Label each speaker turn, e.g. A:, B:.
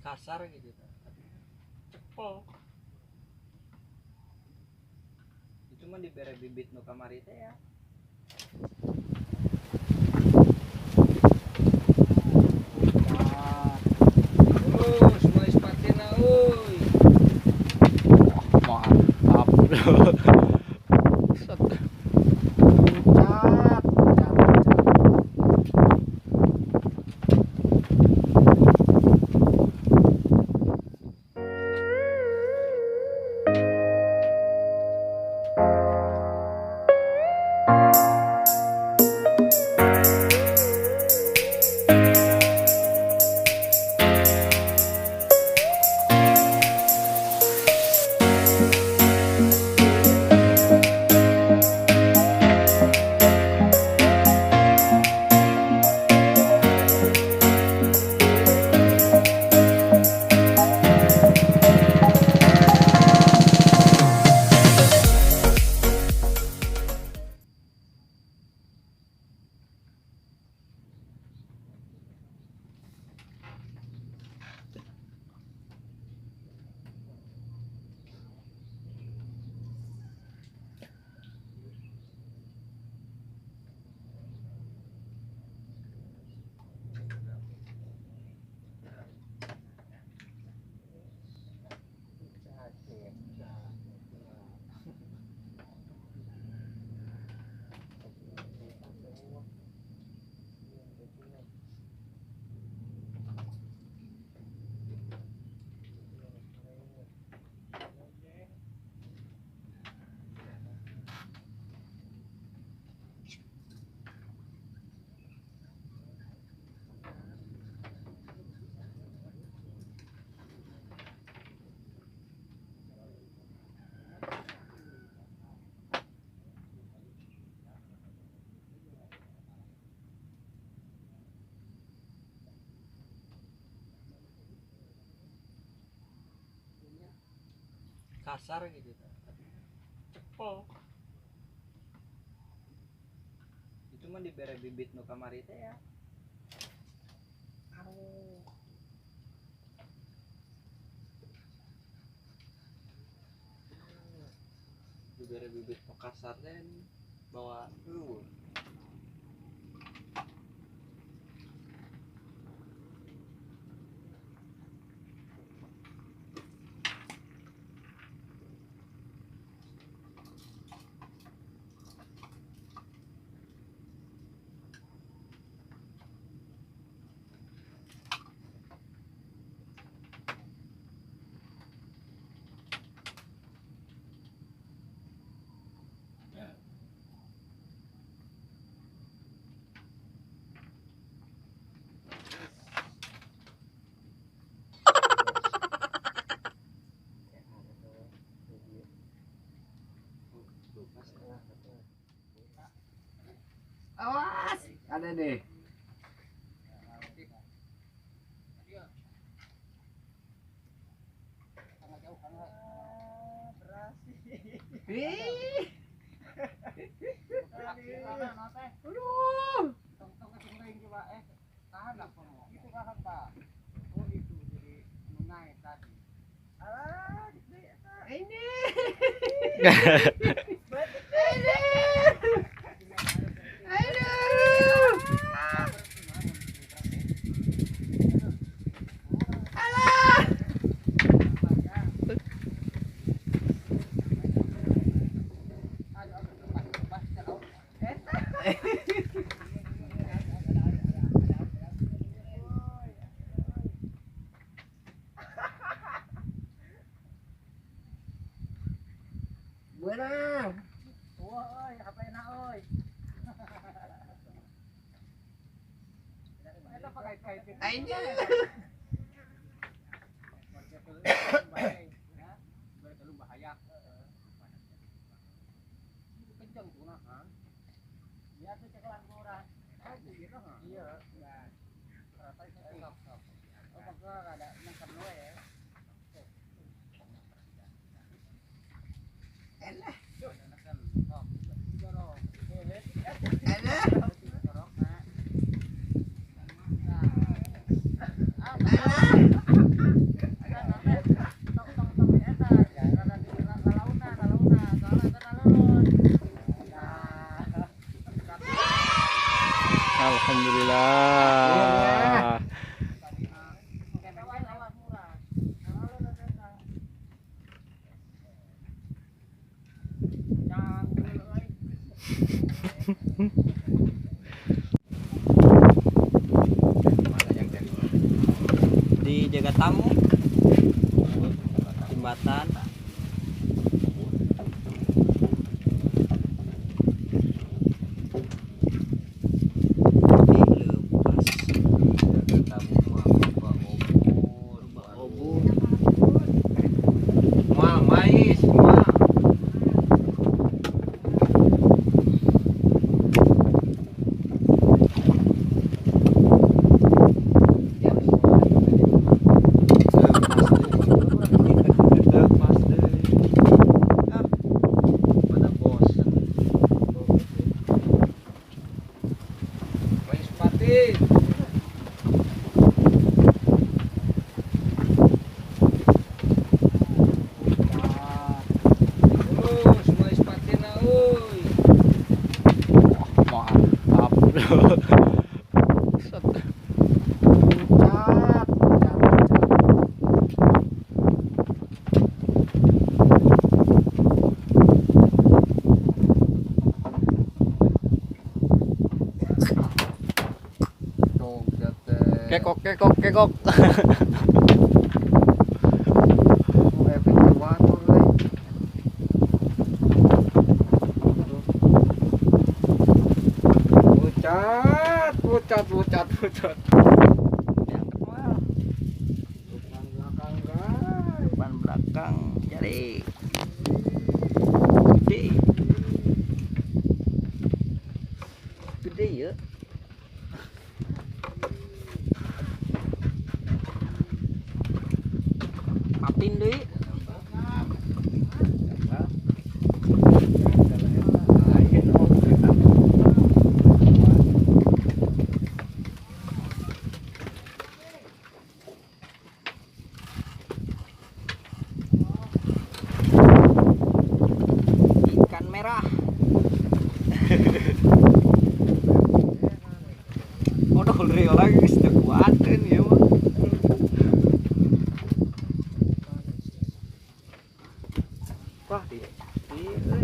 A: Kasar gitu, cepol. Itu mah dibere bibit nu kamari teh ya. Terus mulai sepatina euy.
B: Mantap. Set.
A: Pucat, pucat, pucat. Kasar gitu, cepol. Itu mah dibere bibit nu kamari teh ya. Aduh. Dibere bibit nu kasar teh bawa
B: Awas, ada deh. Ih. Aduh. Ini. Benang.
C: Woi, apa enak oi. Eta pakai-kaitin.
B: Ayo.
C: Bahaya. Kenceng tuh nah. Ya tuh cekelan murah. Iya. Oh, ada nangkep ya.
B: Elah. Elah. Elah.
C: Mana yang dari
A: Di Jagatamu. Jembatan. Dilepas.
C: Jagatamu mah Bapak obur,
A: Obur.
C: Moal mais, moal.
A: Lepas deh. Ah,
C: Pada bosan. Mais patin. Terus mais patin euy.
A: Mantap. Set.
B: Pucat, pucat, pucat.
C: Joget teh.
A: Kekok kekok kekok.
B: Oh, efek watur euy.
C: Pucat, pucat, pucat, pucat.
A: Diangkat mal.
C: Depan belakang guys.
A: Depan belakang jadi gede. Gede ya. Patin deui.
C: Lain oge.
A: Ikan merah. Waduh, real lagi geus teu kuateun ieu mah. Wah, di euy.